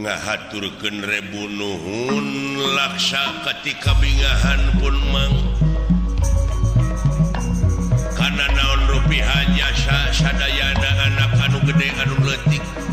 Ngahaturkeun rebu nuhun laksa ketika bingahan pun mang kana naon rupiah jasa sadayana anak anu gede anu leutik.